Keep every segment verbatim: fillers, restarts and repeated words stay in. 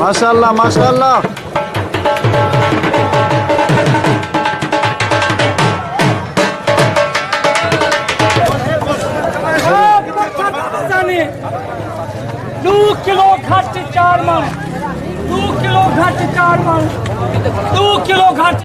ماشاءاللہ، ماشاءاللہ۔ ݙو کلو گھٹ چار من، ݙو کلو گھٹ چار من، ݙو کلو گھٹ۔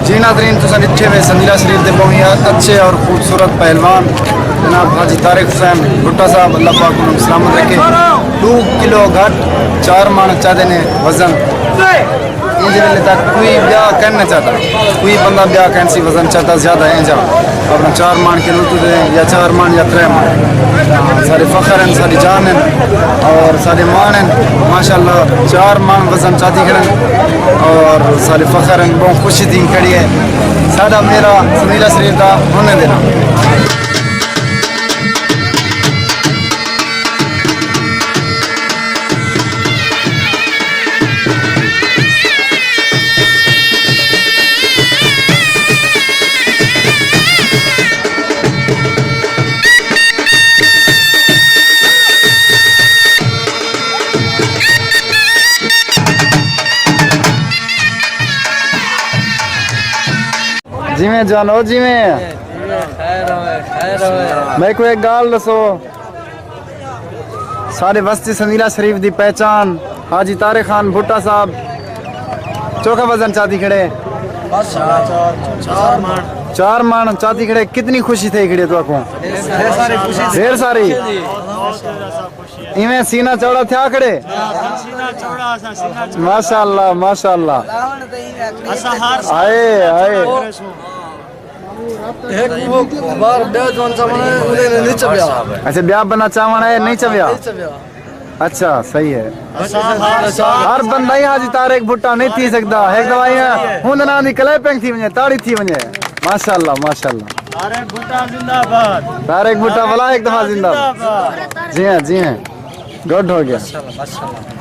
جی ناظرین، تساں ݙٹھے ہوئے سنیلا شریف دے ٻہوں ہی اچھے اور خوبصورت پہلوان جناب حاجی طارق حسین بھٹہ صاحب، اللہ پاک انہاں کوں سلامت رکھے۔ ݙو کلو گھٹ چار مݨ چاہندے نے وزن۔ ایں ویلے تک کوئی ٻیا کائنی چاہندا، کوئی بندہ ٻیا کائنی سی وزن چاہندا زیادہ اینجھا۔ اپݨا چار مݨ کلو تے یا چار مݨ یا ترے مݨ۔ ساݙے فخر ہن، ساݙی جان ہن اور ساݙے ماݨ ہن۔ ماشاءاللہ چار مݨ وزن چاتی کھڑن اور ساݙے فخر ہن، ٻہوں خوشی تھی کھڑی ہے۔ ساݙا میلہ سنیلا شریف دا ہونے دینا۔ جیویں جانو جیویں۔ میکوں ایک ڳالھ ݙسو، ساݙے وستی سنیلا شریف دی پہچان حاجی طارق خان بھٹہ صاحب چوکھا وزن چاتی کھڑے۔ چار مݨ چاتی کھڑے، کتنی خوشی تھئی کھڑی ہے تہاکوں؟ ڈھیر ساری۔ ایویں سینہ چوڑا تھیا کھڑے۔ ماشاءاللہ، ماشاءاللہ۔ آئے، آئے۔ ہک بار ٻیا جوان چاوݨا ہے، انہیں نے نہیں چویا۔ اچھا، ٻیا بندہ چاوݨا ہے، نہیں چویا۔ نہیں چویا۔ اچھا، صحیح ہے۔ ہر بندہ ہی حاجی طارق بھٹہ نہیں تھی سڳدا۔ ہک دفعہ ایویں ہن ناں دی کلیپنگ تھی ونڄے، تاڑی تھی ونڄے۔ ماشاءاللہ، ماشاءاللہ۔ طارق بھٹہ زندہ باد۔ طارق بھٹہ ولا ہک دفعہ زندہ باد۔ زندہ باد۔ جی ہاں، جی ہاں۔ گڈ ہو ڳیا۔ ماشاءاللہ، ماشاءاللہ۔